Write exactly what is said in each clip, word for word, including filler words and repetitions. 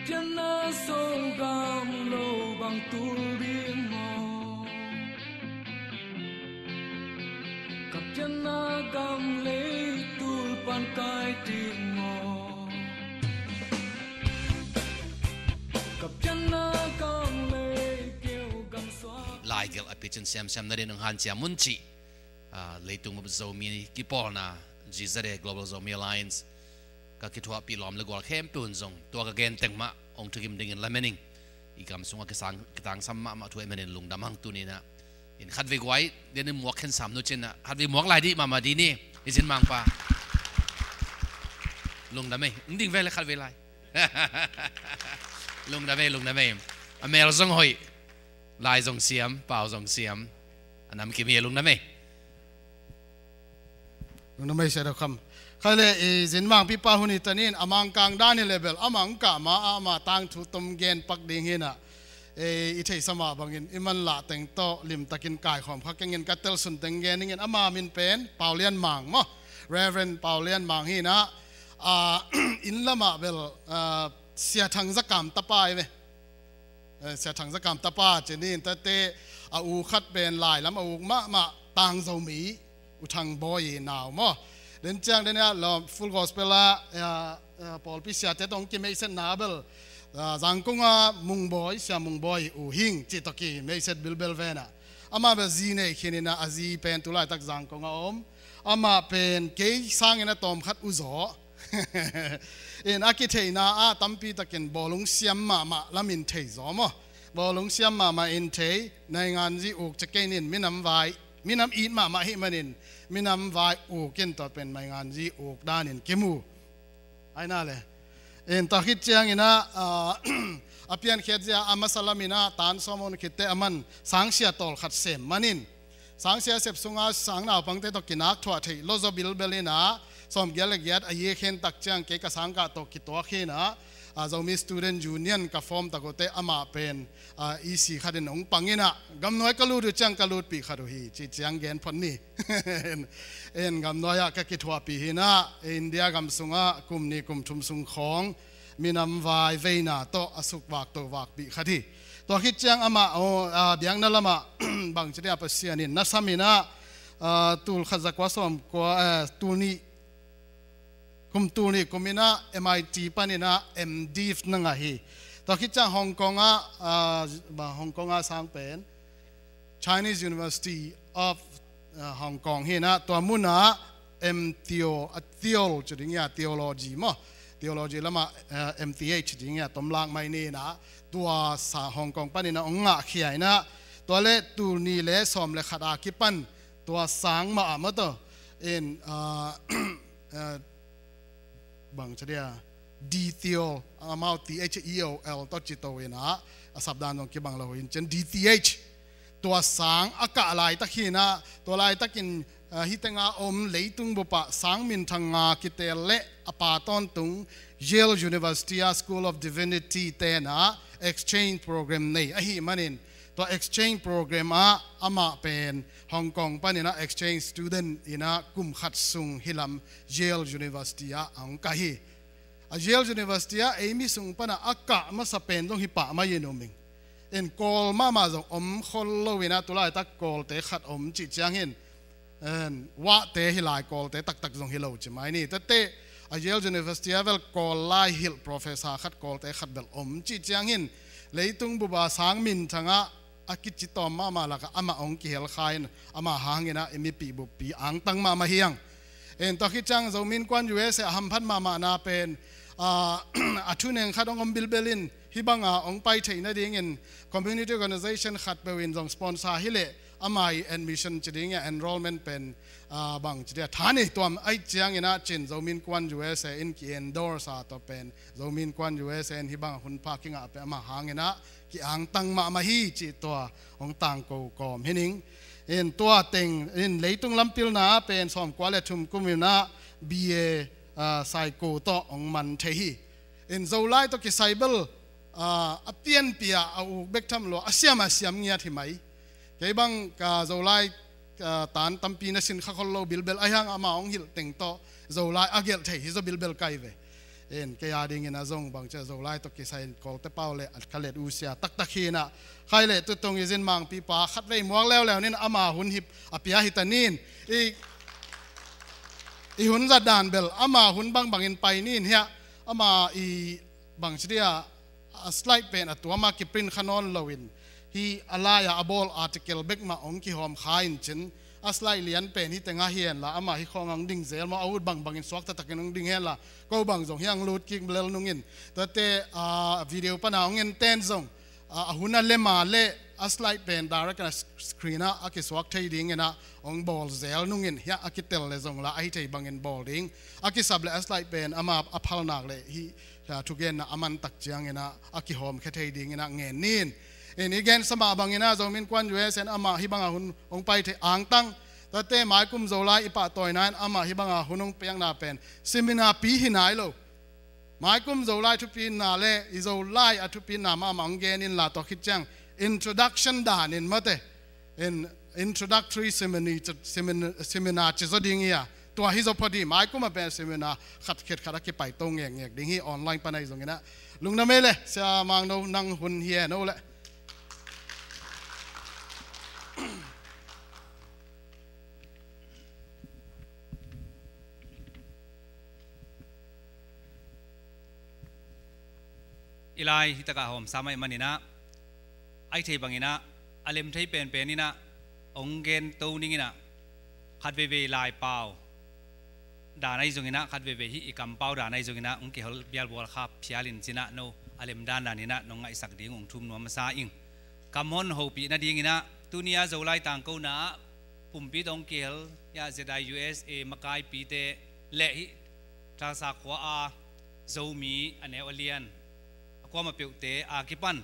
Pianna Zogam lo bang tul ding maw? Ka pianna gam lei tul pan kai ding maw? Ka pianna gam lei keu gam suak. Laigelh a picin siamsiam nadin hong hanciam un cih, ah, leitung Zomi kipawlna, G Z A, Global Zomi Alliance, ka kithuahpih lawm le gual khempeuh in zong tua ka gen teng mah hong thukim dingin lamen ing. I gam sungah kisang, kitangsam mahmah thu ahih manin lungdam hang tuni-in ah. In khatvei guai, den in muak khen sam nu cin ah, khatvei muak lai dih mahmah dih ni, i Zin Mangpa. Lungdam ei, hong ding ve le khatvei lai. Lungdam ei, lungdam ei. A mel zong hoih, lai zong siam, pau zong siam. A namkim hi, lungdam ei. Lungdam ei, Sia Dau Kham. Khai le, i Zin Mangpipa hun hi ta ni in, a Mangkang dan hi le bel, amah hong kah ma, amah tangthu tom gen pak ding hi in ah. E, i theihsa mah bangin, i manlah teng tawh limtakin kaikhawm kha keng in, ka telsun teng gen ning in, ama min pen Pau Lian Mang maw? Reverend Pau Lian Mang hi in ah, a, inn lamah bel, a, Sia Thang Za Kam tapa hi ve. Eh, Sia Thang Za Kam tapa ci ni in, tate a u khat pen lai lam a uk mahmah, Tang Zomi, U Thang Bawi i nau maw. Den ciang den ah lawm Full Gospel ah, eh, eh, pawlpi siate tawh hong kimeisetna bel, ah, Zangkong ah Mung Bawi, Sia Mung Bawi u hing cih tawh kimeiset bilbel ven ah. Amah bel zi nei khin in ah, a zi pen tu laitak Zangkong ah om. Amah pen kei sangin a tawmkhat u zaw. In a kitheihna ah tampi takin bawlung siam mahmah lam in thei zaw maw? Bawlung siam mahmah in thei, nainganzi uk ca kei nin, minam vai, minam it mahmah hih manin, minam vai uk in tua pen nainganzi uk danin kimu. Ai na le. In tua khit ciangin ah, ah, a piankhiat zia a masa lamin ah tan sawm on khitte a man sangsia tawlkhat sem manin, sangsia sep sunga sang naupangte tawh kinak thuah theih lo zaw bilbel in ah, sawmgiat le giat a year khen tak ciang kei ka sangkah tawh kituak hi in ah, a, Zomi Student Union ka form tak uh teh amah pen, a, E C khat in hong pang in ah, gamnuai ka lut uh ciang ka lutpih khat uh hi, ci ciang gen phot ni. En, en gamnuai ah ka kithuahpih hi in ah, India gam sungah kum nih kum thum sung khawng, minam vai veina tawh a sukvak tovakpih khat hi. Tua khit ciang amah, aw, a, biakna lamah bangci dia Pasian in na sam in ah, a, tul khat za kua sawm kua, eh, tul nih, kum tul nih kum in ah M I T panin ah M Div na ngah hi. Tua khit ciang Hong Kong ah, a, Hong Kong ah sang pen Chinese University of, uh, Hong Kong hi in ah, tua munah M Theo, a Theo ci ding hi a, Theology maw? Theology lamah, uh, M T H ci ding hi a, tomlak mai ni in ah, tua sang Hong Kong panin ah hong ngahkhia in ah, tua le tul nih le sawm le khat a kipan, tua sang mah ah maw tawh, in, uh, uh, bang ci dia, D Theol, amau T H E O L tawh ci to in ah, a sapdan zong kibang lo in cin D T H. Tua sang a kah laitak hi in ah, tua laitakin, ah, hih tengah om leitung bupah sang minthang nga kitel le a pa tawntung Yale University ah School of Divinity ten ah exchange program nei ahih manin, tua exchange program ah amah pen Hong Kong panin ah exchange student in ah kum khat sung hih lam Yale University ah a hong kah hi. A Yale University ah ei mi sung panah a kah masa pen zong hih pah mai in um ing. En Kawl mahmah zong om khol lo in ah, tu laitak Kawlte khat om cih ciang hin, en, Vahte hi lai, Kawlte taktak zong hi lo ci mai ni. Tate a Yale University ah bel Kawl lai hilh professor khat, Kawlte khat bel om cih ciang hin, leitung bup a sang minthang ah a kici tawm mahmah lakah amah hong kihel kha in, amah hang in ah i mipih buppi angtang mahmah hi hang. En tua khit ciang Zomi Innkuan U S A a hamphat mahmahna pen, a, a thuneng khat hong om bilbel in, hih bang a hong pai theih nadingin community organization khat peuh in zong sponsor hi leh, amah i admission ci ding hi a, enrollment pen, a, bang ci dia, tha nei tuam ahih ciangin ah cin Zomi Innkuan U S A in ki-endorse a, tua pen Zomi Innkuan U S A in hih bang a hunpha kingah pen amah hang in ah ki-angtang mahmah hi cih tua hong tangko kawm hi ning. In tua teng in leitung lam pilna ah pen sawmkua le thum kum in ah B A, a, psycho tawh hong man thei hi. In Zolai tawh kisai bel, a, a pianpih a, a uk bek tham lo, a siam a siam ngiat hi mai. Kei bang ka Zolai, a, tan tampi na sin kha khol lo bilbel, ahi hang amah hong hilh teng tawh Zolai a gelh thei hi zaw bilbel kai ve. In kei a dingin a zong bangci a Zolai tawh kisai in Kawlte pau le a ka let uh sia taktak hi in ah, khai le tutung i zin mangpipa khat vei muak leuleu nin ama hun hip a pia hi ta nin, i, i hun zat dan bel ama hun bangbangin pai nin hiah, ama i bangci dia a slide pen a tuama kiprint kha nawn loin, hi a lai-a a bawl article bek mah hong kihawm kha in cin, a slide lian pen hi teng a hi henla, ama hi khawng a hong ding zel maw, a ut bangbangin suak taktakin hong ding henla, ko bang zong hi hong lut kik lel nungin, tuate, a, video pana hong en ten zong, a, a hun a lema le a slide pen direct in a screen ah a kisuak thei dingin ah hong bawl zel nungin, hiah a kitel le zong la a hi thei bangin bawl ding, a kisap le a slide pen ama a phal nak le hi, a, thugenna a man tak ciangin ah a kihawm khia thei dingin ah ngen nin. In i gensa mah bangin ah Zomi Innkuan U S A in amah hih banga hun hong pai thei angtang, tuate maikum Zolai i pahtawina in amah hih banga hun hong piakna pen seminar pi hi nai lo. Maikum Zolai thupina le i Zolai a thupina mahmah hong gen inla, tua khit ciang introduction danin mate, in introductory seminar, seminar, seminar ci zaw ding hi a, tua hi zaw phot hi. Maikum a pen seminar khat khit khat a kipai to ngekngek ding hi, online pan ahi zongin ah. Lungdam ei le Sia Mangno, nang hun hi e no le. I lai hi takah hawmsa mah ih manin ah, a hi thei bangin ah a lem thei penpen in ah hong gen to ning in ah, khat veivei lai pau dan ahi zongin ah, khat veivei hih i kampau dan ahi zongin ah hong kihel bialbual kha phial in cin ah, no a lem dandan in ah nong ngaihsak ding hong thum nuam masa ing. Kam hon hopih nadingin ah tuni a Zolai tangkona ah pumpi tawh hong kihel, hiah Z I U S A makaipite le hih Tulsa khua a Zomi a neu a lian a kuamah peuhte a kipan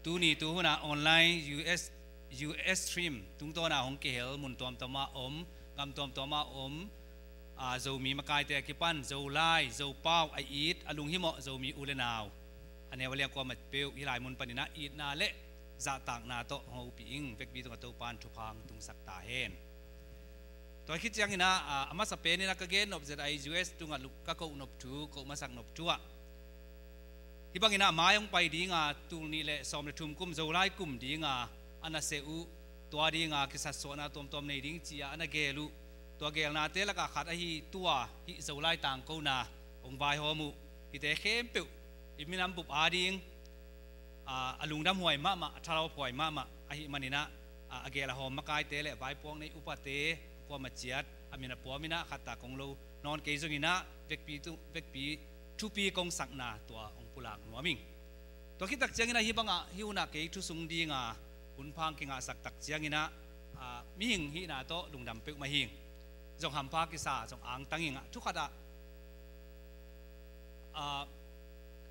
tuni tu hunah online U S, U S stream tungtawn a hong kihel mun tuamtuam ah om, gam tuamtuam ah om, a, Zomi makaite a kipan Zolai, Zopau a it, a lunghimawh Zomi u le nau a neu a lian kuamah peuh hih lai mun panin ah itna le zahtakna tawh hong hopih ing. Vekpi tungah Topa'n thupha hong tungsak ta hen. Tua khit ciangin ah, a, a masa penin ah ka gen nop Z I U S tungah lu-, ka koh nop thu, koh masak nop thu ah, hih bangin ah mai hong pai dinga tul nih le sawm le thum kum Zolai kum dinga a na seh uh, tua dinga kisatsuahna tuamtuam nei ding ci-a a na gel uh, tua gelnate lakah khat ahi tua hih Zolai tangkona hong vaihawm uh, hihte khempeuh i minam bup ading, a, a lungdam huai mahmah, a thalawp huai mahmah ahih manin ah, a, a gel a hawm makaite le vaipuak nei upate kuamah ciat a min a puam in ah khat tak kong lo nawn kei zongin ah vekpi tu, vekpi thupi kong sakna tua hong pulak nuam ing. Tua khit tak ciangin ah hih bangah hih hunah kei thusung dinga hunpha hong kingahsak tak ciangin ah, a, mihing hihna tawh lungdam peuhmah hi ing. Zong hampha kisa, zong angtang ing ah, thu khat ah, a,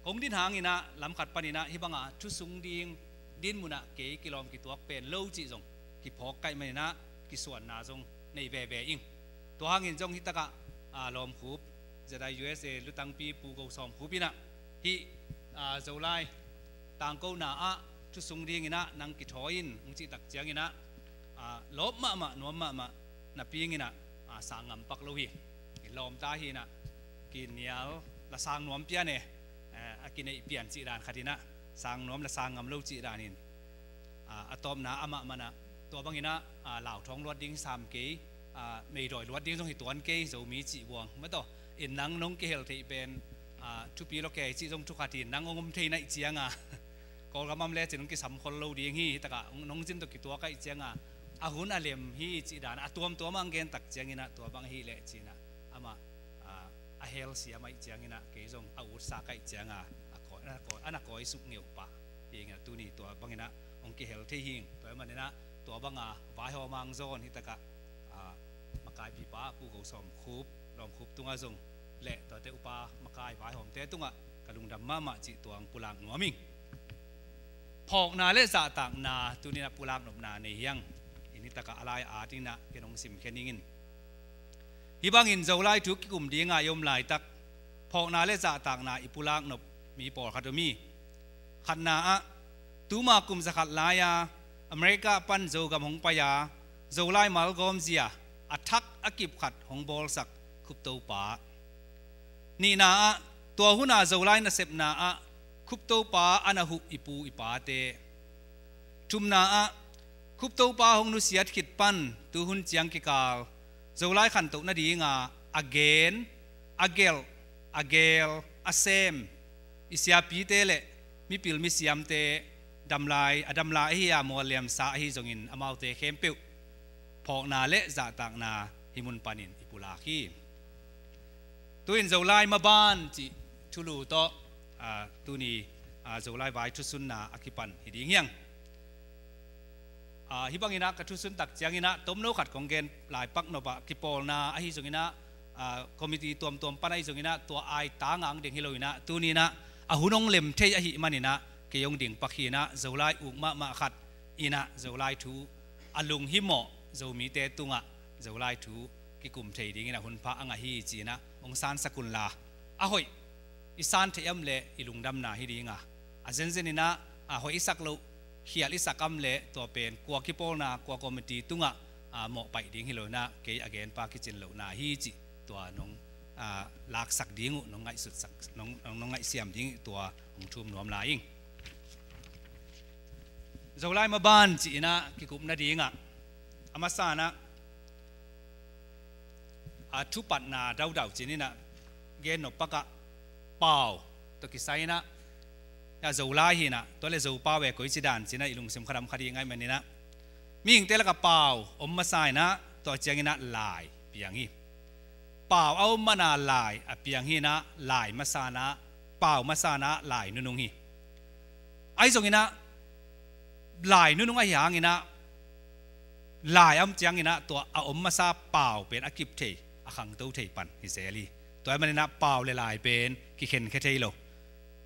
kong din hangin ah lam khat panin ah hih bangah thusung ding din munah kei kilawm kituak pen lo cih zong kiphawk ka hih manin ah kisuanna zong nei veve ing. Tua hangin zong hih takah, a, lawmkhup Z I U S A lutangpi Pu Go Sawm Khup in ah hih, a, Zolai tangkona ah thusung dingin ah nang kithawi in hong cih tak ciangin ah, a, lawp mahmah, nuam mahmah napi ing in ah, a, sang ngam pak lo hi. I lawmta hi in ah kinial la sang nuam pian e, eh, a kineih pian cih dan khat in ah sang nuam la sang ngam lo cih danin, a, a tawpna amah man ah tua bangin ah, a, lauthawng luat ding sam kei, a, meidawi luat ding zong hi tuan kei, Zomi cih buang mataw. In nang nong kihel theih pen, a, thupi lua kei cih zong thu khat hi, nang hong om thei na hih cianga Kawlgam ah om lecin hong kisam khol lo ding hi. Hih takah nong zin tawh kituak ahih cianga a hun a lem hi cih dan a tuamtuam ah hong gen tak ciangin ah tua bang ahih leh ci-in ah amah, a, a hel siam ahih ciangin ah kei zong a utsa ka hih cianga a kawi, a na kawi, a na kawi suk ngeu pah hi ing ah, tuni tua bangin ah hong kihel thei hi ing. Tua ahih manin ah tua banga vaihawm hang zawn hih takah, a, makaipipa Pu Go Sawm Khup, Lawm Khup tungah zong le tuate upa makai vaihawmte tungah ka lungdam mahmah cih tua hong pulak nuam ing. Phawkna le zahtakna tuni in ah pulak nopna nei hi ing. In hih takah a lai a at in ah ken hong simkhia ning in. Hih bangin Zolai thu kikum dinga i om laitak phawkna le zahtakna i pulak nop mi pawlkhat om hi. Khatna ah, tuma kum zakhat lai-a America pan Zogam hong pai-a Zolai malgawm zia a thak a kip khat hong bawlsak Khuptopa. Nihna ah, Tua huna Zolai nasepna ah Khuptopa a na huh i pu i pate, thumna ah Khuptopa hong nusiat khit pan tuhun ciang kikal Zolai khantoh nadinga a gen, a gelh, a geel, a sem i siapite le mipil misiamte, damlai, a damlai ahi a mualliamsa ahi zongin amaute khempeuh phawkna le zahtakna hih mun panin i pulak hi. Tu-in Zolai maban cih thulu tawh, aa, tuni, aa, Zolai vai thusunna a kipan hi ding hiang. Aa, hih banginah ka thusun tak cianginah tomno khat kong gen lai pak nopah kipawlna ahi zonginah, aa, committee tuamtuam pan ahi zonginah tua ai tangang ding hi loinah tuninah a hun hong lem thei ahih maninah kei hong ding pak hinah Zolai uk mahmah khat inah Zolai thu a lunghimawh Zomite tungah Zolai thu kikum thei dingin a hunpha a ngah hi ci-inah hong sansak unla, a hoih i san theih am le i lungdamna hi dinga, a zenzeninah a hoih i sak loh khial i sak am le tua pen kua kipawlna kua committee tungah, a, mawhpaih ding hi loinah kei a genpa kicin lohna hi cih tua nong, a, laksak ding uh, nong ngaihsutsak, nong, nong, nong ngaihsiam ding uh tua hong thum nuam lai ing. Zolai maban cihinah kikup nadingah a masanah, a, thupatna daudau cininah gen nop pakah pau tawh kisai inah, a, Zolai hinah tua le Zopau e koi cidan cinah i lungsim khadam khadi ngaih maninah mihingte lakah pau om masa inah tua cianginah lai piang hi. Pau a om mana lai a piang hinah lai masanah, pau masanah lai nunung hi. Ahi zonginah lai nunung ahi hanginah lai a om cianginah tua a om masa pau pen a kip thei, a khangto thei pan hi zel hi. Tua hi maninah pau le lai pen kikhenkhia thei lo.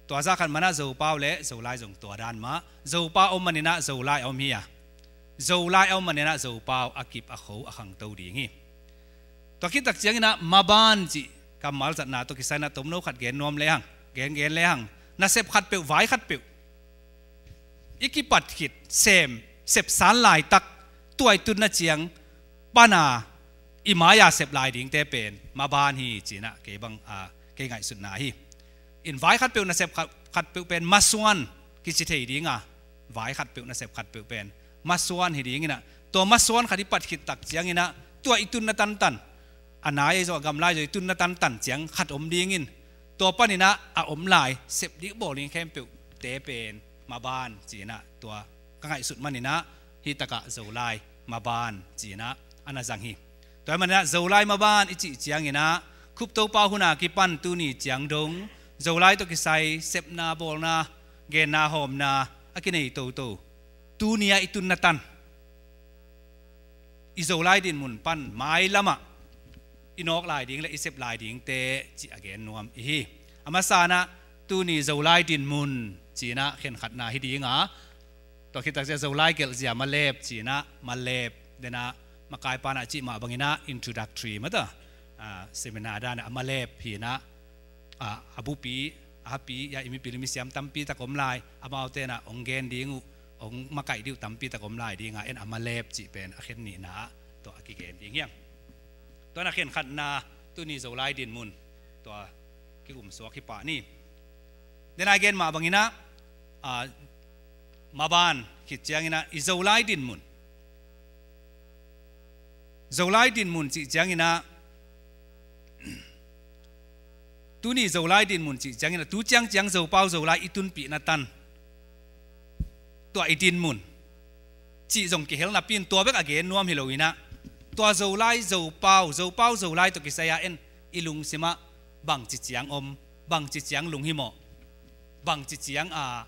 Tua zah khat manah Zopau le Zolai zong tua dan mah, Zopau om maninah Zolai a om hi a, Zolai a om maninah Zopau a kip a kho a khangto ding hi. Tua khit tak cianginah maban cih kammal zatna tawh kisai inah tomno khat gen nuam lehang, gen gen lehang, nasep khatpeuh, vai khatpeuh i kipat khit sem, sepsan laitak tua i tunna ciang pana i mai-a sep lai dingte pen maban hi cinah kei bang, a, kei ngaihsutna hi. In vai khatpeuh nasep khat, khatpeuh pen masuan kici thei dinga, vai khatpeuh nasep khatpeuh pen masuan hi dinginah tua masuan khat i pat khit tak cianginah tua i tunna tantan, a nai ahi zong a gamla ahi zong i tunna tantan ciang khat om dingin tua paninah a om lai sep ding bawl ding khempeuh te pen maban cinah tua ka ngaihsut maninah hih takah Zolai maban cinah a na zang hi. Tua hi maninah Zolai maban i cih cianginah Khuptopa huna kipan tuni ciang dong Zolai tawh kisai sepna bawlna, genna hawmna a kinei toto, tuni-ah i tunna tan, i Zolai dinmun pan mailamah i nawk lai ding le i sep lai dingte cih a gen nuam i hi. A masanah tuni Zolai dinmun cinah khenkhatna hi dinga, tua khit tak ciah Zolai gelhzia malep cinah malep denah makaipanah cih mah banginah introductory mata, a, seminar danah a malep hinah, a, a bupi a hapi ya i mipil i misiam tampi tak om lai, amautenah hong gen ding uh, hong makaih dih uh tampi tak om lai dinga en a malep cih pen a khen nihna ah tua a kigen ding hiang. Tua na khenkhatna tuni Zolai dinmun tua kikum suak hi pah ni. Denai gen mah banginah, a, maban khit cianginah i Zolai dinmun, Zolai dinmun cih cianginah tuni Zolai dinmun cih cianginah tu ciangciang Zopau Zolai i tunpihna tan, tua i dinmun cih zong kihel napi in tua bek a gen nuam hi loinah tua Zolai Zopau, Zopau Zolai tawh kisai-a en i lungsimah bangci ciang om, bangci ciang lunghimawh, bangci ciang a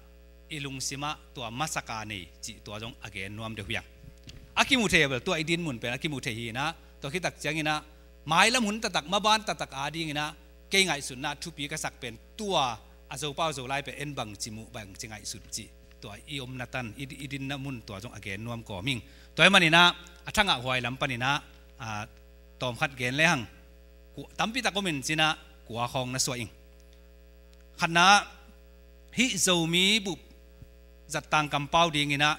i lungsimah tua masaka nei cih tua zong a gen nuam deuh hiang. A kimu thei a bel tua i dinmun pen a kimu thei hinah tua khit tak cianginah mailam hun taktak maban taktak adinginah kei ngaihsutna thupi ka sak pen tua a Zopau Zolai pen en bangci muh bangci ngaihsut cih tua i omna tan i, i dinna mun tua zong a gen nuam kawm ing. Tua hi maninah a thangah huai lam paninah, a, tawmkhat gen lehang kua, tampi tak om in cinah kua khawng na suah ing. Khatna, hih Zomi bup zattang kampau dinginah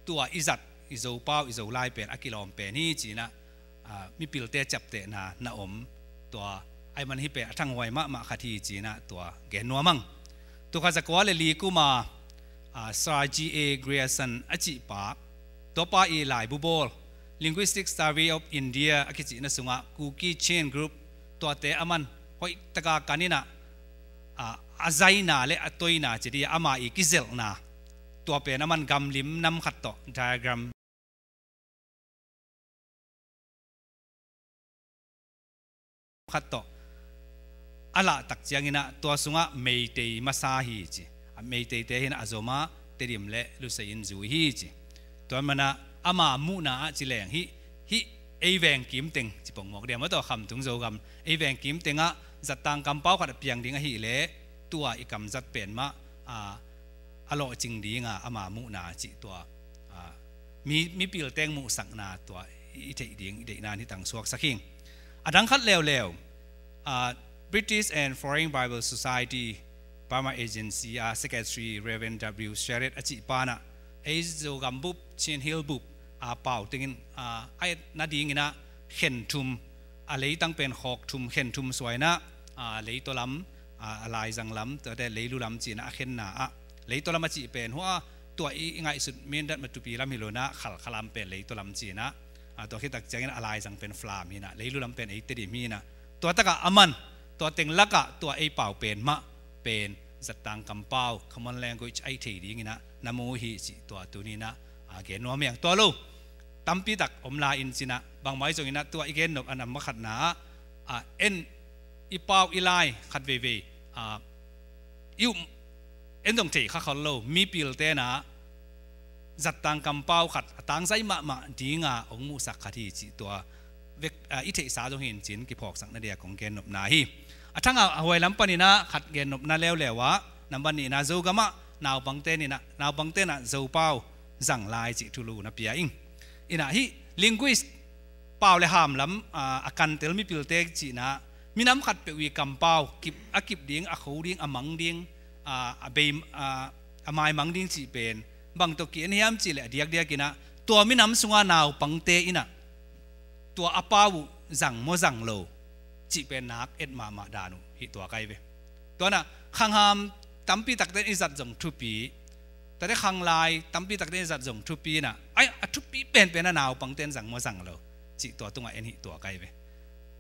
tua i zat i Zopau i Zolai pen a kilawm pen hi cinah, a, mipilte ciaptehna na om, tua Ahih man hih pen a thanghuai mahmah khat hi ci-in ah tua gen nuam ing. Tul khat za kua le li kum a, ah, Sir G A Grierson a cih pa, tua pa i laibu bawl Linguistic Survey of India a kicihna sungah Kuki Chin Group tuate aman hoih taka kan in ah, ah, a zaina le a toina ci ding a, ama i kizelhna, tua pen aman gamlim nam khat tawh diagram khat tawh a lah tak ciangin ah tua sungah Meitei masa hi ci. A Meiteite hi in ah a zom a, Tedim le Lusei in zui hi ci. Tua manin ah ama muhna ah ci leng hih, hih ei veng kim teng ci pongmawk diam a, tua Khamtung Zogam ei veng kim teng ah zattang kampau khat a piang ding ahih leh tua i kamzat pen mah, ah, a lawhcing ding a, ama muhna cih tua, ah, mi, mipil teng muhsakna tua i theih ding i deihna in hih tang suaksak hi. A dang khat leuleu, ah, British and Foreign Bible Society Burma Agency a Secretary Reverend W Sherratt a cih pa in ah ei Zogam bup, Chin Hill bup a pau tengin, ah, a etna dingin ah khen thum, a leitang pen khawk thum, khen thum suai in ah, ah, leitaw lam, ah, a laizang lam, tuate leilu lam ci-in ah a khenna ah, leitaw lam a cih pen hua tua i, i ngaihsut Mindat Matupi lam hi lo in ah, Khalkha lam pen leitaw lam ci-in ah, ah, tua khit tak ciangin a laizang pen Falam hi in ah, leilu lam pen ei Tedim hi in ah, tua tak ah aman tua teng lakah tua ei pau pen mah pen zattang kampau, common language, a hih theih dingin ah na mu hi cih tua tuni in ah, ah, gen nuam ing. Tua lo tampi tak om lai in ci-in ah, bangmah hi zongin ah tua i gen nop a number khatna ah, ah, en i pau i lai khat veivei, ah, i um, en zong thei kha khol lo, mipilte in ah zattang kampau khat a tangzai mahmah ding a hong muhsak khat hi cih tua vek, ah, i theihsa zong hi in ci-in kiphawksakna dia kong gen nopna hi. A thangah a huai lam panin ah khat gen nopna leuleu ah, number nihna, Zogam ah naupangte in ah, naupangte in ah Zopau zang lai cih thulu na pia ing. In ah hih linguist, pau le ham lam, ah, a kantel mipilte cihna, minam khat peuh i kampau kip, a kip ding, a kho ding, a mang ding, ah, a bei, ah, a maimang ding cih pen bang tawh ki-en hiam cih leh a diakdiakin ah tua minam sunga naupangte in ah tua a pau uh zang maw zang lo cih pen nak et mahmah dan uh hi tua kai ve. Tua in ah khangham tampi takte in i zat zong thupi, tate khanglai tampi takte in i zat zong thupi in ah, ai, a thupi penpen a naupangte in zang maw zang lo cih tua tungah en hi tua kai ve.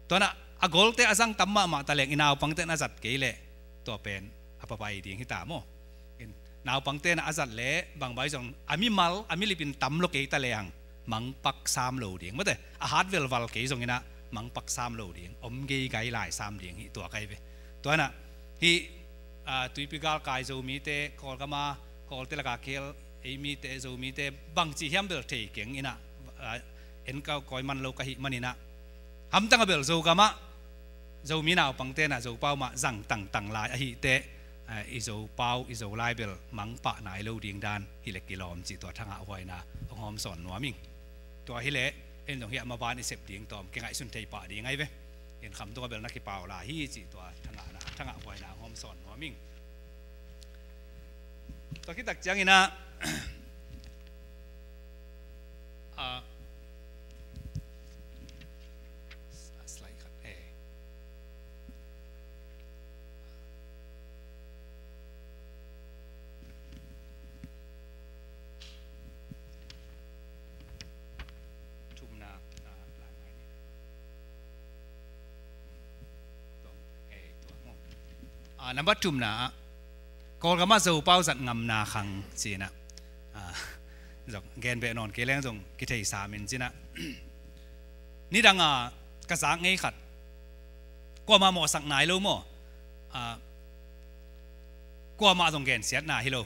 Tua in ah a golte a zang tam mahmah ta leng i naupangte in a zat kei leh tua pen a papai ding hi ta maw? In, naupangte in a zat leh bangbai zong a mimal, a milip in tam lo kei ta leng mangpak sam lo ding. Mate, a hat velval kei zongin ah mangpak sam lo ding, om geigai lai sam ding hi tua kai ve. Tua in ah hih, ah, tuipi galkai Zomite, Kawlgam a, Kawlte lak a kihel ei mite, Zomite bangci hiam bel thei keng in ah, ah, en ka kawi man lo ka hih manin ah, hamtang a bel Zogam ah Zomi naupangte in ah Zopau mah zang tangtang lai ahih teh, ah, i Zopau, i Zolai bel mangpah nai lo ding dan hi leh kilawm cih tua thangah huaina hong hawmsawn nuam ing. Tua hi leh en zong hih a maban i sep ding tawm kingaihsun thei pah ding ahi ve. In, Khamtung a bel na kipau lai hi cih tua thangahna, thangah huaina hong hawmsawn nuam ing. Tua khit tak ciangin ah, ah, slide khat, eh. Thumna, ah, lai mai ni. Tua, eh, tua, oh. Ah, number thumna ah, Kawlgam ah Zopau zat ngamna khang ci-in ah, ah, zong gen beh nawn kei leng zong kithei sam in ci-in ah. Nidang a ka zak ngei khat, kuamah mawhsak nai lo maw? Ah, kuamah zong gensiatna hi lo.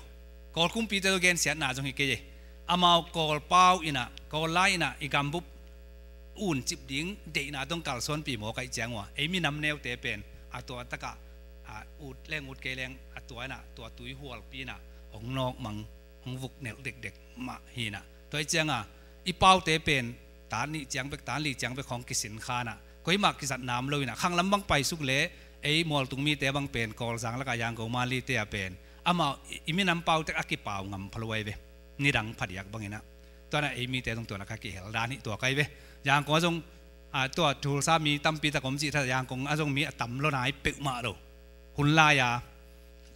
Kawl kumpite zong gensiatna zong hi kei e. Amau Kawl pau in ah, Kawl lai in ah i gambup uncip ding deihna tawh kalsuanpih mawk ahih ciang ua, ei minam neute pen a tua takah, ah, ut leng ut kei leng a tua in ah, tua tui hualpi in ah hong nawkmang, hong vuknelh dekdek mah hi in ah. Tua ahih ciangin i paute pen tan nih ciang bek, tan li ciang bek hong kisin kha in ah, koimah kizat nam lo in ah, khanglam bang paisuk leh ei mualtung mite bang pen Kawlzang lakah Yangon, Mandalay te ah pen amau i, i minam pau tek a kipau ngam pha lo ahi ve. Nidang phadiak bangin ah. Tua in ah ei mite zong tua lakah kihel dan hi tua kai ve. Yangon zong a, tua Tulsa mi tampi tak om cih tha, Yangon a zong mi a tam lo nai peuhmah lo. Hun lai-a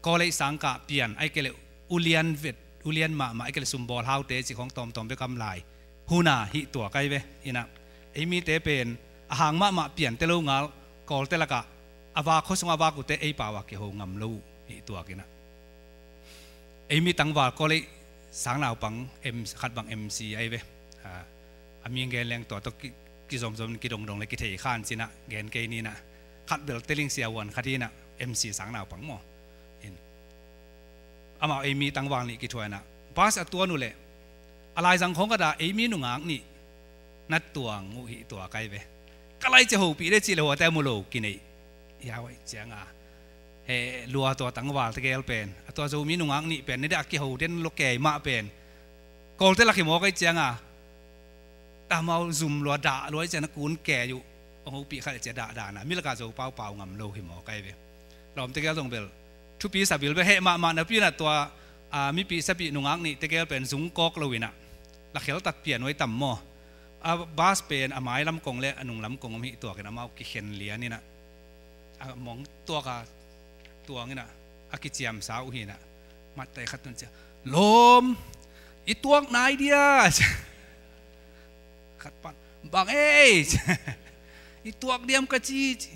college sang kah pian, ahih kei leh ulian vet, ulian mahmah, ahih kei leh sumbawl haute cih khawng tawmtawm bek om lai. Huna hih tuak ahi ve. Inah ei mite pen a hang mahmah piante lo ngal, Kawlte lakah a vak, khua sungah a vak uhte ei pau a kiho ngam lo uh hih tuak inah. Ei mi tangval college sang naupang M, khat bang M C ahi ve. A, a mi gen leng tua tawh ki, kizomzom, kidongdong le kithei khan cinah gen kei ninah. Khat bel Teling siavuan khat hinah, M C sang naupang maw. In, amau ei mi tangval nih kithuah inah bus a tuan uh leh a laizang khawng khat ah ei mi nungak nih na tuang uh hih tuak ahi ve. Ka lai cia hopih le cih le huate a mu lo kinei. Hiau ahi cianga he lua tua tangval tegel pen, a tua Zomi nungak nih pen, ni dah a kiho den lo kei mah pen, Kawlte lak hi mawk ahi cianga, tamau zum lua dah lua ahi cianga kun kei uh. Hong hopih khat le cia dah dahna, mi lakah Zopau pau ngam lo hi mawk ahi ve. Lawm tegel zong bel thupi sabil ve, heh mahmah napi inah tua, a, mipih sapih nungak nih tegel pen zungkawk lo inah la kheltak pian uh ahi tam maw. A bus pen a mailam kong le a nunglam kong om hih tuakin amau kikhen lian inah, a mong tuak a tuang inah a kiciamsa uh hinah, matteh khat tun cia, "Lawm, i tuak nai dia?" Khat pan, "Bang ei?" "I tuak diam ka ci," ci.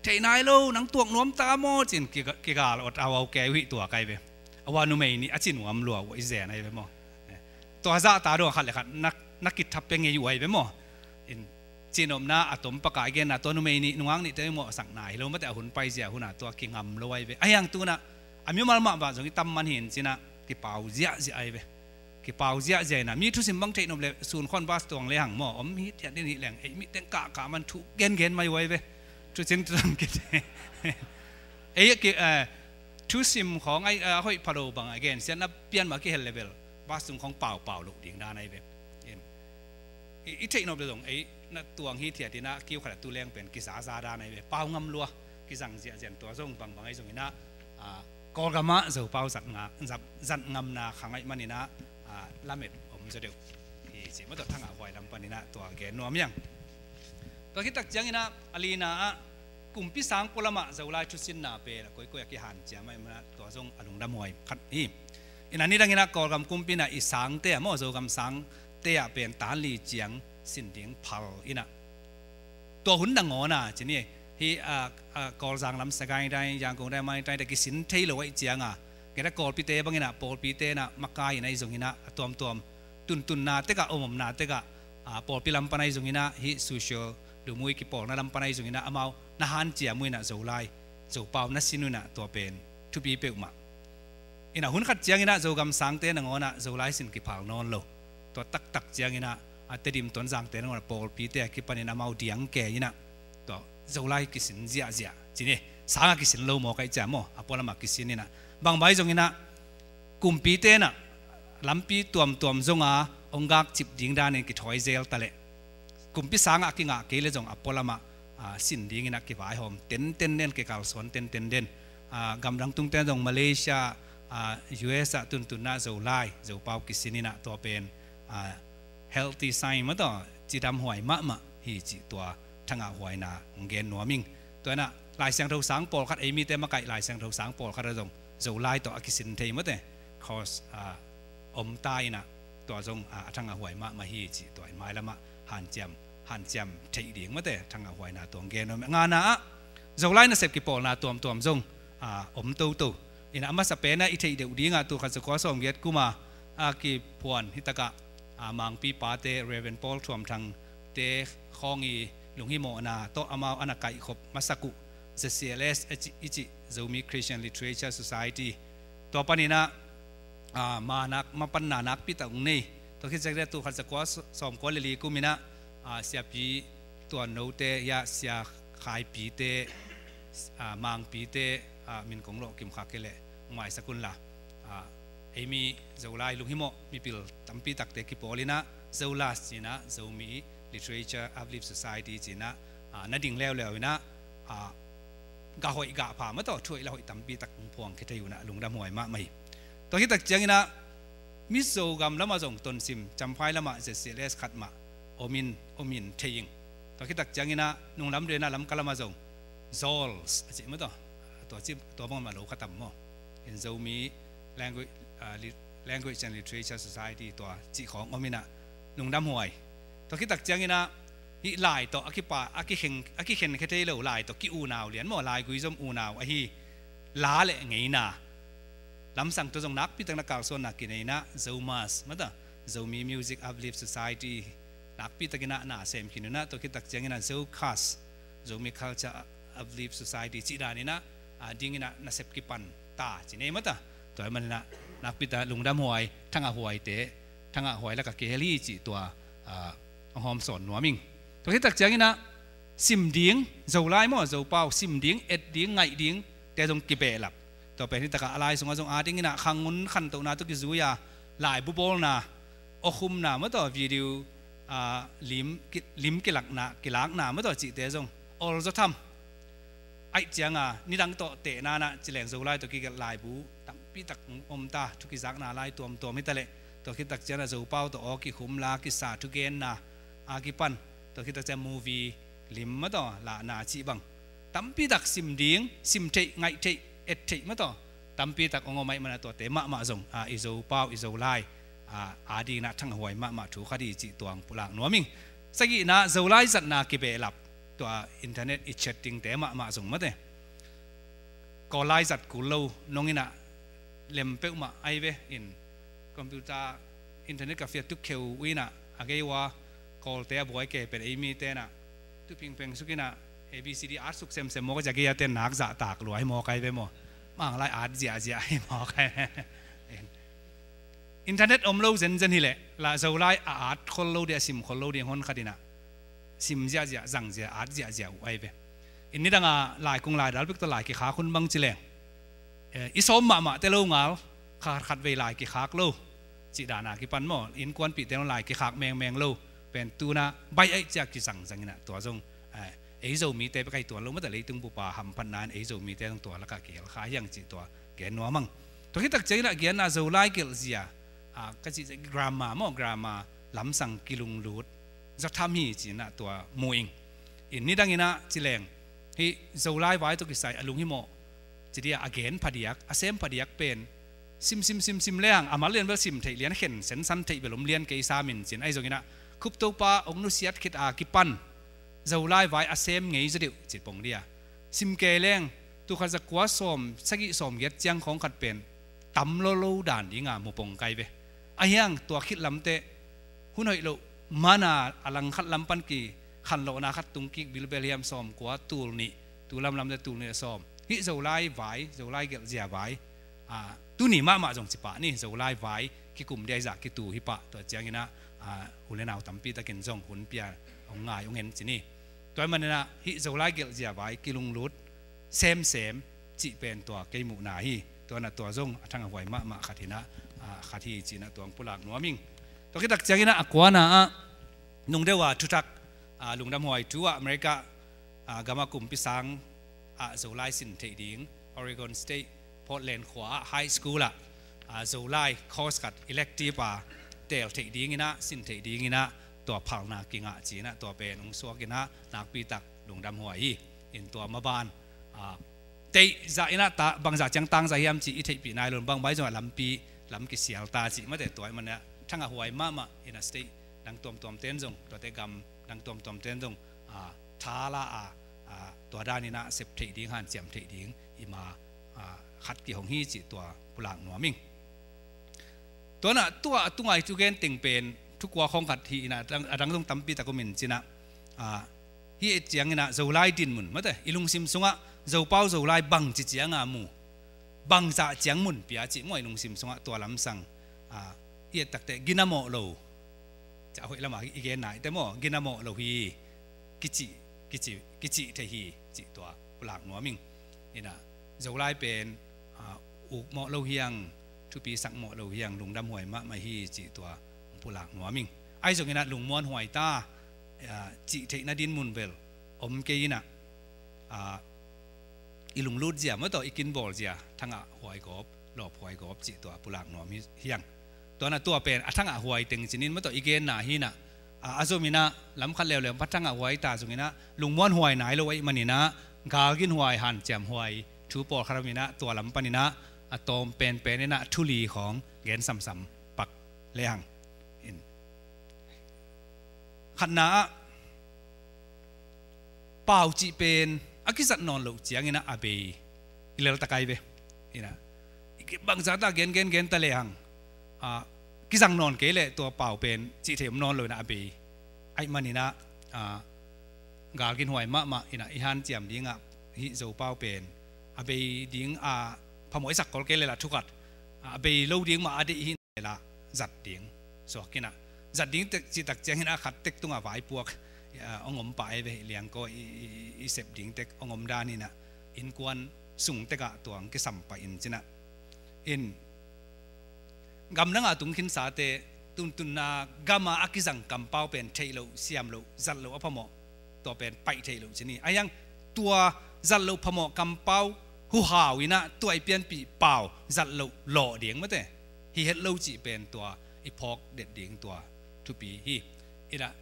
"Thei nai lo, nang tuak nuam ta maw?" cin kiga-, kigal awt a hau kei uh hih tuak ahi ve. A hua numei nih a ci nuam lua uh i zen ahi ve maw. Tua zahta dong a khat le khat na, na kithap pia ngei uh ahi ve maw. In, cinopna a tom pakah i genna tua numei nih, nungak nihte i mawhsakna hi lo mate, a hun paizia huna tua kingam lo ahi ve. Ahi hang tunah a mimal mahmah zong i tam man hin cinah kipau ziahziah ahi ve. Kipau ziahziah inah mi thusim bang theihnop le sun khawn bus tuang le hang maw, om hithiat din hih leng ei mihteng kahkah man thu gengen mai uh ahi ve. Thucin tuang kite ei ki, eh, thusim khawng a, eh, hoih pha lo bang a gensiatna pian mah kihel le bel bus tung khawng paupau loh ding dan ahi ve. In, i, i theihnop le zong ei na tuang hithiat inah kiu khat a tu leng pen kizaza dan ahi ve. Pau ngam lua, kizang ziahziah in tua zong bangbang ahi zong inah, a, Kawlgamah Zopau zat nga, zat, zat ngamna kha ngaih man inah, a, lamet om zaw deuh hi ci. Mah tua thangah huai lam pan inah tua gen nuam hiang. Tua khit tak ciang inah a lina ah kumpi sang pualamah Zolai thusinna pen a koikoi a kihanciam ahih manah tua zong a lungdam huai khat hi. Inah nidang inah Kawlgam kumpi inah i sangte ah maw, Zogam sangte ah pen tan li ciang sin ding phal inah tua hun nangawn a ci ni. Hih, a, a, Kawlzang lam Sagaing dai, Yangon dai, Mani dai dai kisin thei lo ahi cianga, kei dai Kawlpite bang inah pawlpite inah makai inah ahi zong inah a tuamtuam tuntunna tekah, omomna tekah, a, pawlpi lam pan ahi zong inah hih social lumui kipawlna lam pan ahi zong inah amau na hanciam uh inah Zolai, Zopau na sin uh inah tua pen thupi peuhmah. Inah hun khat ciang inah Zogam sangte nangawn ah Zolai sin kiphal nawn lo. Tua taktak ciang inah a Tedim Tonzangte nangawn ah pawlpite a kipan inah amau diang kei inah tua Zolai kisin ziahziah ci ni. Sang a kisin lo mawk ahi ciang maw, a pualam a kisin inah bangbang ahi zong inah kumpite inah lampi tuamtuam zong a hong gakcip ding danin kithawi zel ta leh kumpi sangah a kingah kei le zong a pualamah, a, sin dingin a kivaihawm tenten den, kikalsuan tenten den. A, gamdang tungten zong Malaysia, a, U S ah tuntunna Zolai, Zopau kisin inah tua pen, a, healthy sign mah tawh cidam huai mahmah hi cih tua thangah huaina hong gen nuam ing. Tua inah Lai Siangtho sang pawlkhat, ei mite makaih Lai Siangtho sang pawlkhat ah zong Zolai tawh a kisin thei mate, cross, a, om ta inah tua zong, a, a thangah huai mahmah hi cih tua in mailamah hanciam, hanciam theih ding mate, a thangah huaina tua hong gen nuam ing. Ngana ah Zolai nasep kipawlna tuamtuam zong, a, om toto. Inah a masa penah i theih deuh dingah tul khat za kua sawmgiat kuma a kiphuan hitakah, a, Mangpi pate Reverend Paul Thuam Thangte khawng i lunghimawhna tawh amau a na kaihkhop masak uh Z C L S i cih, i cih Zomi Christian Literature Society. Tua paninah, a, manak, mapanna nakpi tak hong nei. Tua khit ciang tul khat za kua sawm kua le li kum inah, a, Siapi Tuan Note, hia Sia Khaipite, a, Mangpite, a, min kong lawh kim kha kei leh maisak unla, a, ei mi Zolai lunghimawh mipil tampi takte kipawl inah Zolas cinah, Zomi Literature Uplift Society cinah, a, na ding leuleu inah, a, gah hoih gah pha mah tawh thu hoih la hoih tampi tak hong phuang khia thei uh inah lungdam huai mahmah hi. Tua hi tak ciang inah Mizo gam lamah zong Tonsim, Champhai lamah Z C L S khat mah om in, om in thei ing. Tua khit tak ciangin ah nunglam dena Lamka lamah zong Zols a cih maw taw, tua cih tua bang mah lo kha tam maw? In Zomi Language, ah, Li-, Language and Literature Society tua cih khawng om in ah lungdam huai. Tua khit tak ciangin ah hih lai tawh a kipa, a kikhen, a kikhenkhia thei lo lai tawh ki-unau lian maw, laigui zom unau ahi La le Ngeina lamsang tawh zong nakpi takin ah kalsuanna kinei in ah ZOMUS maw taw, Zomi Music Uplift Society nakpi takin ah na sem khin un ah, tua khit tak ciangin ah ZOCUS, Zomi Culture Uplift Society cih dan in ah, ah, dingin ah nasep kipan ta ci ni maw taw. Tua ahih manin ah nakpi takin lungdam huai, thangah huaite, thangah huai lakah kihel hi cih tua, ah, hong hawm sawn nuam ing. Tua khit tak ciangin ah sim ding, Zolai maw, Zopau, sim ding, et ding, ngaih ding te zong kibehlap. Tua pen hih takah a lai sungah zong a dingin ah khangun khantohna tawh kizui a, laibu bawlna, awkhumna maw taw, video, ah, lim ki-, lim kilakna, kilakna maw taw cihte zong olzaw tham. Ahih ciangin nidang tawh tehna in ah ci leng Zolai tawh kigelh laibu tampi tak om ta, thu kizakna lai tuamtuam hi ta leh, tua khit tak ciangin ah Zopau tawh aw kikhum, la kisa, thugenna a kipan, tua khit tak ciangin movie, lim maw taw, lahna cih bang tampi tak sim ding, sim theih, ngaih theih, et theih maw taw, tampi tak hong om ahih manin ah tuate mahmah zong, ah, i Zopau, i Zolai, ah, a dingin ah thangah huai mahmah thu khat hi cih tua hong pulak nuam ing. Sagihna, Zolai zatna kibehlap, tua internet i chatting te mahmah zong maw taw, Kawl lai zat kul lo, nong in ah lem peuhmah ahi ve in, computer, internet cafe ah tuk kheu uh in ah, a gei uh a Kawlte a buai kei pen ei mite in ah tu phingpheng suk in ah A B C D at suk semsem mawk a, a gei a ten nak zahtak lua hi mawk ahi ve maw. Mang lai at ziahziah hi mawk ahi ve. Internet om lo zenzen hi leh lah Zolai a at khol lo ding, a sim khol lo ding hon khat in ah sim ziahziah, zang ziah, at ziahziah uh ahi ve. In nidang a laikung laidal bek tawh lai kikhak hun bang ci leng, eh, i sawm mahmah te lo ngal, khat khat vei lai kikhak lo cih dan a kipan maw, innkuanpihte lo lai kikhak mengmeng lo pen tu-in ah baih ahih ciang kizangzang in ah tua zong, eh, ei Zomite bek ahi tuan lo maw taw, leitung bup a hamphatna in ei Zomite zong tua lakah kihel kha hi hang cih tua gen nuam ing. Tua khit tak ciangin ah gen a, Zolai gelhzia, ah, ka cih grammar maw, grammar lamsang kilunglut zaw tham hi ci-in ah tua mu ing. In nidang in ah ci leng hih Zolai vai tawh kisai a lunghimawh ci ding a, a gen phadiak, a sem phadiak pen sim sim sim sim leng a mal lian bel sim theih lian, khen sensan theih bel om lian kei sam in cin, ahi zongin ah Cope Topa hong nusiat khit a kipan Zolai vai a sem ngei zaw deuh ci pong ding a, sim kei leng tul khat za kua sawm sagih sawm giat ciang khawng khat pen tam lo lo dan ding a mu pong kai ve. Ahi hang tua khit lam teh hun hoih loh man a, a langkhat lam pan kikhanlawhna khat tung kik bilbel hiam, sawm kua, tul nih, tu lamlam teh tul nih le sawm. Hih Zolai vai, Zolai gelhzia vai, a, tuni mahmah zong ci pah ni, Zolai vai kikum ding ahi zah kitu hi pah, tua ciangin ah, a, u le nau tampi takin zong hun pia hong ngai hong en ci ni. Tua ahih manin ah hih Zolai gelhzia vai kilunglut semsem cih pen tua kei muhna hi. Tua in ah tua zong a thangah huai mahmah khat hi-in ah, a, khat hi ci-in ah tua hong pulak nuam ing. Tua khit tak ciangin ah a kuana ah nungdeuh a thutak, a, lungdam huai thu ah America, a, gam ah kumpi sang ah Zolai sin theih ding, Oregon State Portland khua ah high school ah, a, Zolai course khat elective a teel theih dingin ah, sin theih dingin ah tua phalna kingah ci-in ah tua pen hong suak in ah nakpi tak lungdam huai hi. In tua maban, a, theih zah in ah ta, bangzah ciang tangzah hiam cih i theihpih nai lo, bang bai zong ah lampi lam kisial ta cih maw teh, tua ahih manin ah thangah huai mahmah in ah state dang tuamtuam ten zong, tuate gam dang tuamtuam ten zong, a, tha la a, a, tua dan in ah sep theih ding, hanciam theih ding i ma, a, khat kihong hi cih tua pulak nuam ing. Tua in ah tua a tunga i thugen teng pen thu kua khawng khat hi-in ah, a dang, a dang zong tampi tak om in cin ah, a, hih ciangin ah Zolai dinmun maw teh, i lungsim sungah Zopau Zolai bangci ciang a mu, bangzah ciang mun pia cih maw, i lungsim sungah tua lamsang, a, i et tak teh gina mawh lo, ca hoih lam a i genna hi teh maw, gina mawh lo hi, kici, kici, kici thei hi cih tua pulak nuam ing. In ah Zolai pen, a, uk mawh lo hi hang, thupi sak mawh lo hi hang, lungdam huai mahmah hi cih tua pulak nuam ing. Ahi zongin ah lungmuan huai ta, a, cih theihna dinmun bel om kei in ah, a, i lunglut zia maw tawh, i kinbawl zia thangah huai gawp, lawp huai gawp cih tua pulak nuam hi, hi hang. Tua in ah tua pen a thangah huai teng ci-in maw tawh i genna hi-in ah, a, a zom inah lam khat leuleu patang a huai ta zong inah lungmuan huai nai lo ahih man inah galgin huai hanciam huai thu pawlkhat om inah tua lam pan inah a tawm penpen inah thu li khawng gen samsam pak lehang. In khatna ah pau cih pen a kizat nawn loh ciang inah a bei i lel takai ve. Inah i ki-, bangzah ta gen gen gen ta lehang, a, kizang nawn kei leh tua pau pen cih thei om nawn lo inah a bei. Ahih man inah, a, galgin huai mahmah inah i hanciam dingah hih Zopau pen a bei ding a phamawh i sak khol kei leh lah thu khat, a, a bei lo ding mah a deih hi leh lah zat ding suak inah, zat ding tek cih tak ciang inah khat tek tungah vaipuak, a, hong om pah ei ve. Hih liangko i, i, i, i sep ding tek hong om dan inah innkuan sung tekah tua hong kisam pah in ci inah. In gamdang a tung khinsate tuntunna gam a a kizang kampau pen theih loh, siam loh, zat loh a phamawh, tua pen paih theih loh ci ni. A hiang tua zat loh phamawh kampau huhau inah tua i pianpih pau zat loh lawh ding mate. Hi het lo cih pen tua i phawk det ding tua thupi hi. Inah,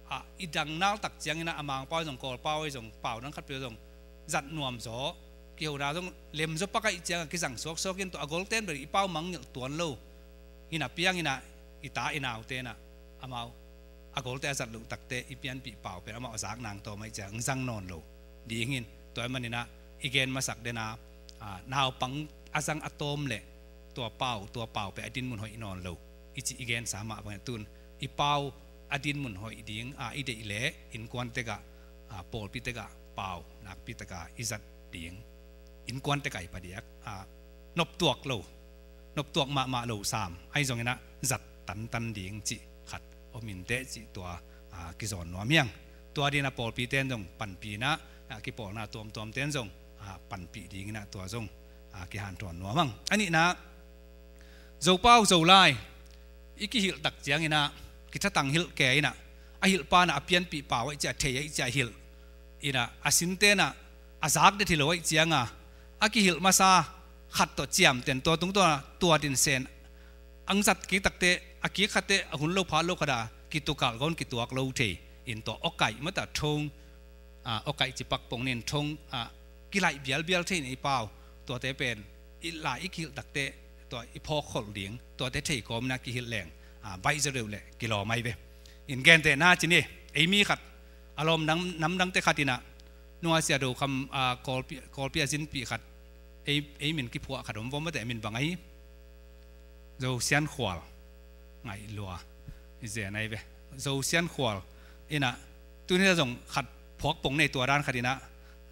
a, i dang naltak ciang inah a Mangpau ahi zong, Kawlpau ahi zong, pau dang khat peuh zong zat nuam zaw, kihona zong lem zaw pak ahih ciang a kizang suaksuak in tua a golten bel i pau mangngilh tuan lo. Inah piang inah i ta i naute inah amau a golte a zat loh takte i pianpih pau pen amau a zak nang tawm ahih ciang zang nawn lo ding in, tua ahih man inah i gen masak den a, a, naupang a zang a tawm leh tua pau, tua pau pen a dinmun hoih nawn lo i cih i gensa mah bangin tun i pau a dinmun hoih ding a i deih leh innkuan tekah, a, pawlpi tekah pau nakpi takah i zat ding, innkuan tekah i padiak, a, noptuak lo, noptuak mahmah lo sam ahi zong inah zat tantan ding cih khat om inteh cih tua, a, kizawn nuam hiang. Tua ding inah pawlpite in zong panpih inah, a, kipawlna tuamtuamte in zong, a, panpih ding inah tua zong, a, kihanthawn nuam hang. A nihna, Zopau Zolai i kihilh tak ciang inah kithatang hilh kei inah a hilhpa inah a pianpih pau ahih ciah, thei ahih ciah hilh inah a sinte inah a zak det hi lo ahih ciang a, a kihilh masa khat tawh ciamten tua tungtawn a tua din sen ang zat kik takte a kik khatte a hun lo phat lo khat a kitukalh gawn kituak lo thei in tua awkaih mata thong, a, awkaih cipak pong nin thong, a, kilaih bialbial thei in i pau tuate pen i lai i kihilh takte tua i phawk kholh ding tuate thei kawm inah kihilh leng, a, baih zaw deuh leh kilawm ahi ve. In gentehna ci ni, ei mi khat a lawm nam, namdangte khat inah nunga sia do kham, a, Kawlpi, Kawlpi a zinpih khat ei, ei min kiphuah khat om vawm mate a min bang ahi Zo Sian Khual ngaih lua i zen ahi ve. Zo Sian Khual inah tuni a zong khat phuak pong nei tua dan khat inah,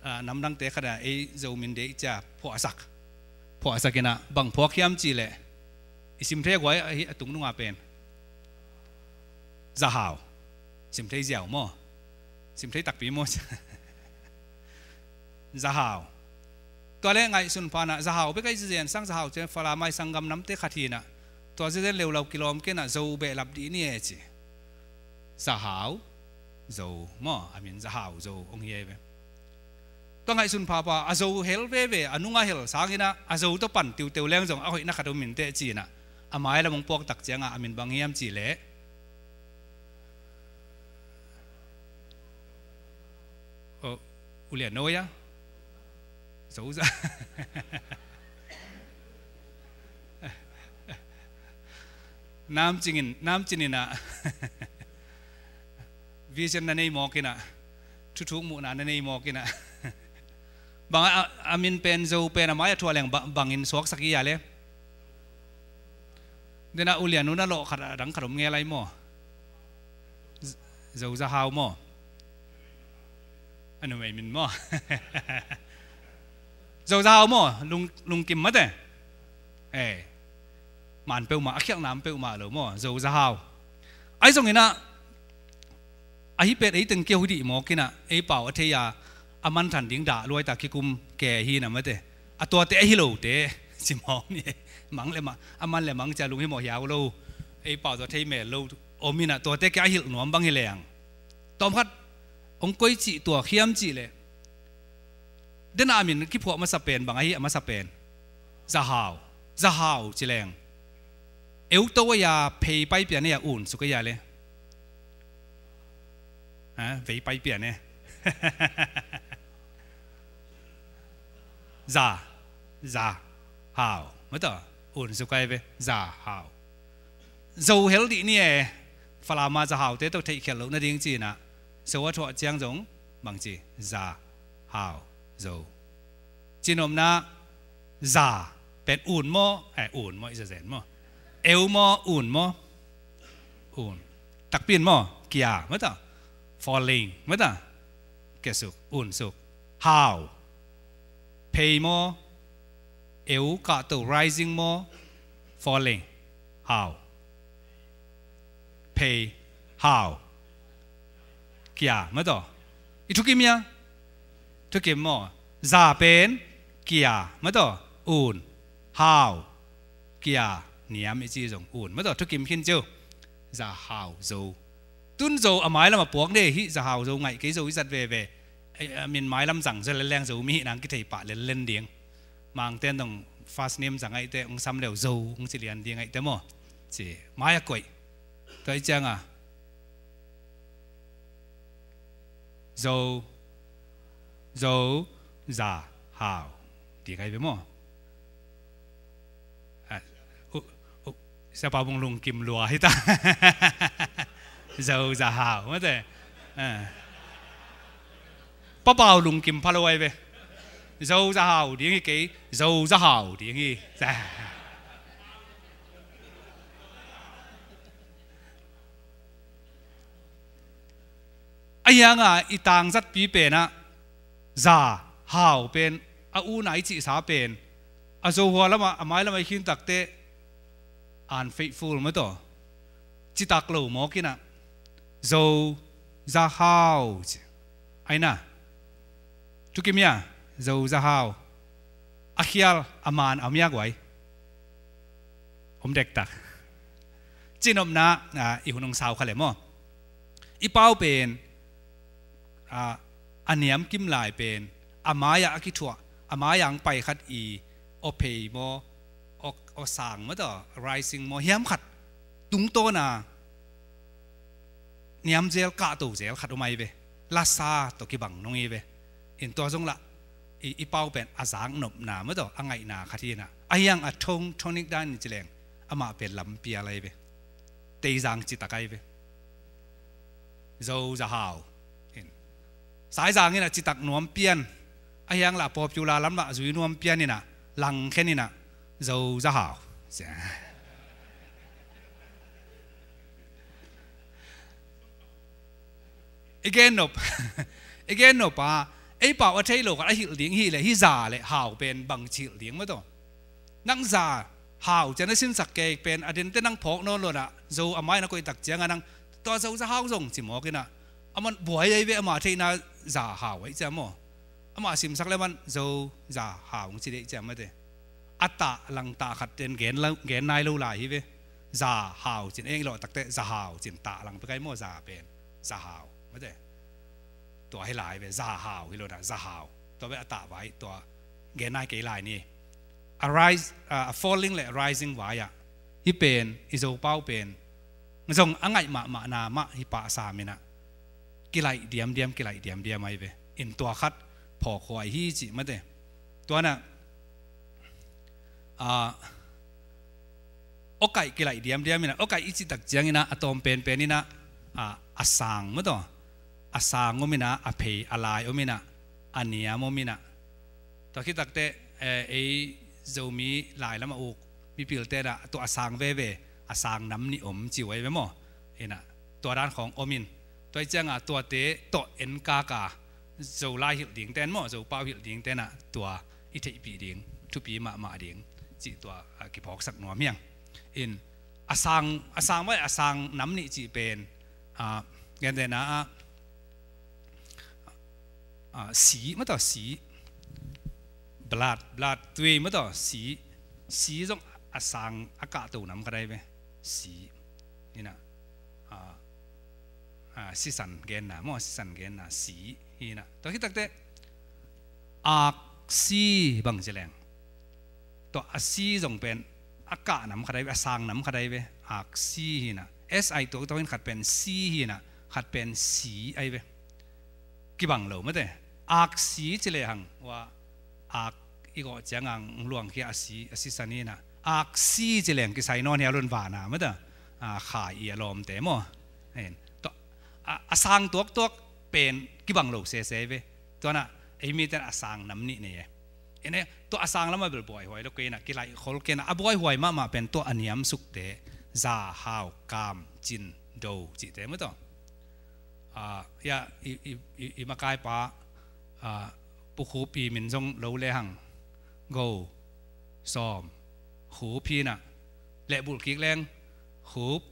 a, namdangte khat inah ei Zo min deih cia phuahsak. Phuahsak inah bang phuak hiam cih leh i sim thei a guai ahi a tung nunga pen Zahau. Sim thei ziau maw? Sim thei takpi maw? Zahau. Tua le ngaihsun pha inah Zahau bek ahi zen sang Zahau cian Falam ahi sanggam namte khat hi inah tua zenzen leulau kilawm kei inah Zo behlap dih ni e ci. Zahau Zo maw? A min Zahau Zo hong hi ahi ve. Tua ngaihsun phapha a Zo hel veve a nunga hel sang inah a Zo tawh pan tiuteu leng zong a hoihna khat om inteh ci inah a mai lam hong puak tak ciang a a min bang hiam cih leh, oh, ulian no ya. Zoza. Namcing in, namcing inah vision na nei mawk inah, thuthuk muhna na nei mawk inah. Bang a, a, a min pen Zo pen a mai a thuah leng ba-, bangin suaksak i a le. Dena ulian nu na lawh khat a dang khat om nge lai maw? Z-, Zo Zahau maw? A numei min maw? Zo Zahau maw? Lung, lungkim mate. Eh. Man peuhmah, a khialhna om peuhmah lo maw? Zo Zahau. Ahi zong inah ahi pet ei teng kiau hi dih mawk inah ei pau a thei a a manthan ding dah luai ta kikum ke hi na mate. A tuate ahi lote ci mawk ni. Mang le mang, a man le mang cia lung hi mawh hiau lo. Ei pau tawh thei mel lo om inah tuate kia a hilh nuam bang hi leng. Tawm khat hong koi cih tua khiam cih leh dena a min kiphuah masa pen bang ahi a masa pen? Zahau. Zahau ci leng. Euto a ya phei paipian a ya un suk a ya le. Ha, vei pai pian e. Za, za, hau. Mataw, un suk ai ve, za, hau. Zo hel dih ni e. Falama za hau te tawh theih khial loh nading ci-in ah, zo a thuah ciang zong bang ci, za, hau, zo. Cinopna, za pen un maw, eh, un maw, i za zen maw? Eu maw, un maw? Un. Takpi in maw, kia, mataw. Falling, mataw. Kia suk, un suk. Hau. Phei maw, eu kahto, rising maw, falling. Hau. Phei, hau. Kia, mataw. I thukim hia? Thukim maw. Za pen, kia, mataw. Un, hau. Kia, niam i ci zong un, mataw. Thukim khin ciu. Za, hau, zo. Tun zo a mailam a puak ne hih, za, hau, zo ngaih kei, zo i zat veve. Ai, a min mailam zang zo leleng, zo mi hih nang kithei pah lelen ding. Mangten dong first name zang aihte, ung sam leu zo, ung ci lian ding aihte maw. Ci, mai a koih. Tua i ciang a. Zo, zo, za, hau. Ding ai ve maw. Ah, uh, uh, siapa bung lungkim lua hita. Zo, za, hau, mate. Ah. Papau lungkim pha lo ai ve. Zo, za, hau, ding hi kei. Zo, za, hau, ding hi. A hiang a i tangzatpi pen ah za hau pen a un a i cihsa pen a zo hua lamah a mai lamah i khin takte unfaithful mataw citak lo mawk in ah zo za hau ci. Aina thukim hia zo za hau a khial a man a miak uai. Om dektak. Cinopna, ah, i hun hong sau kha le maw? I pau pen, ah, a niam kim lai pen a mai-ah a kithuah, a mai-ah hong pai khat i aw phei maw, aw, aw sang maw taw, rising maw, hiam khat tungtawn a niam zel, kahto zel khat om ai ve. Lasa tawh kibang nong hi ve. In tua zong lah i, i pau pen a zaknopna maw taw, a ngaihna khat hi in ah. A hiang a tone, tonic dan in ci leng amah pen lampial ai ve. Teizang citak ai ve. Zo za hau. In. Saizang in ah citak nuam pian. A hiang lah popular lam lah zui nuam pian in ah, langkhen in ah zo za hau. I gen nop, i gen nop a, ei pau a thei lo khat a hilh ding hi le, hi za le hau pen bang ci hilh ding maw taw. Nang za hau cian a sinsak kei pen a dente nang phawk nawn lo in ah, zo a mai na koih tak ciang a nang tua zo za hau zong ci mawk in ah, a man buai ai ve, ama theihna za hau ai ciang maw. Amah simsak le man zo za hau hong ci deih ciang mate. A tah lang tah khat ten gen lo, gen nai lo lai hi ve. Za hau cin eng i lawh takte za hau cin tah lang pek ai maw, za pen za hau mate. Tua hi lai ve, za hau hi lo na, za hau. Tua ve a tah vai tua gen nai kei lai ni. A rise, a, a falling le a rising vai ah. Hi pen, i zo pau pen zong a ngaih mahmahna mah hi pah sam in ah. Kilaih diamdiam, kilaih diamdiam ai ve. In tua khat phawk huai hi cih mate. Tua in ah, ah, awkaih kilaih diamdiam in ah, awkaih i cih tak ciang in ah, a tawm penpen in ah, ah, a sang maw taw. A sang om in ah, a phei, a lai om in ah, a niam om in ah. Tua khit takte, eh, ei Zomi lai lam a uk mipilte in ah, tua a sang veve, a sang nam nih om ci uh ai ve maw. In ah, tua dan khawng om in. Tua i ciang a, tuate tawh en kaka, Zo lai hilh dingte in maw, Zo pau hilh dingte in ah, tua i theihpih ding, thupi mahmah ding, cih tua, ah, kiphawksak nuam hiang. In, a sang, a sang vai, a sang nam nih cih pen, ah, gentehna ah, ah, si, maw taw, si. Blood, blood, tui, maw taw, si. Si zong a sang, a kahto nam khat ai ve. Si. In ah, ah, ah, sisan genna, maw, sisan genna, si. In ah. Tua khit takte, aksi bang ci leng. Tua a si zong pen a kah nam khat ai ve, a sang nam khat ai ve. Aksi hi in ah. S I tuaktuak in khat pen si hi in ah. Khat pen si ahi ve. Kibang lo mate. Aksi ci le hang ua, ak i gawh ciang ang luang khia a si, a si san hi na. Aksi ci le hang kisai nawn hia lun vana mate. A, kha i a lawmte maw. Hen. Tua, a, a sang tuaktuak pen kibang lo sese ve. Tua na, ei miten a sang nam nih nei e. Ene, tua a sang lam a bel buaihuai lo kei na, kilaih khol kei na, a buaihuai mahmah pen tua a niamsukte, za, hau, kam, cin, do cihte maw tua. A, ya, i, i, i, i makaipa, a, Pu Khup i min zong lo le hang, go, sawm, khup hi na, leh bulh kik leng, khup,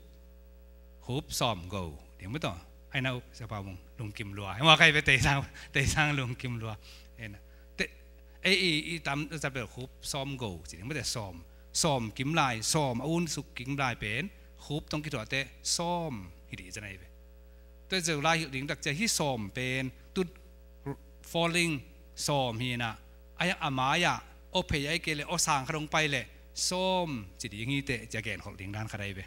khup sawm go ding maw tua. Ai na uk sapa mung lungkim lua. Hei maw kai ve Teisang, Teisang lungkim lua. Hei na. Te, ei i, i tam, ta bel khup sawm go ci ding maw te sawm. Sawm kim lai, sawm a un suk kim lai pen, khup tong kithuah te, sawm hi dih can ai ve. Tua zeu lai hilh ding tak cia hi sawm pen, tu falling sawm hi na. Ai a mai a, aw phei ai kei le, aw sang kha dong pai le, sawm ci ding hi te, cia gen kholh ding dan kha dai ve.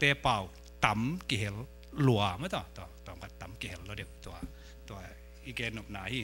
Te pau tam kihel lua maw tua, tua, tua tam kihel lo deuh tua, tua i gen nopna hi.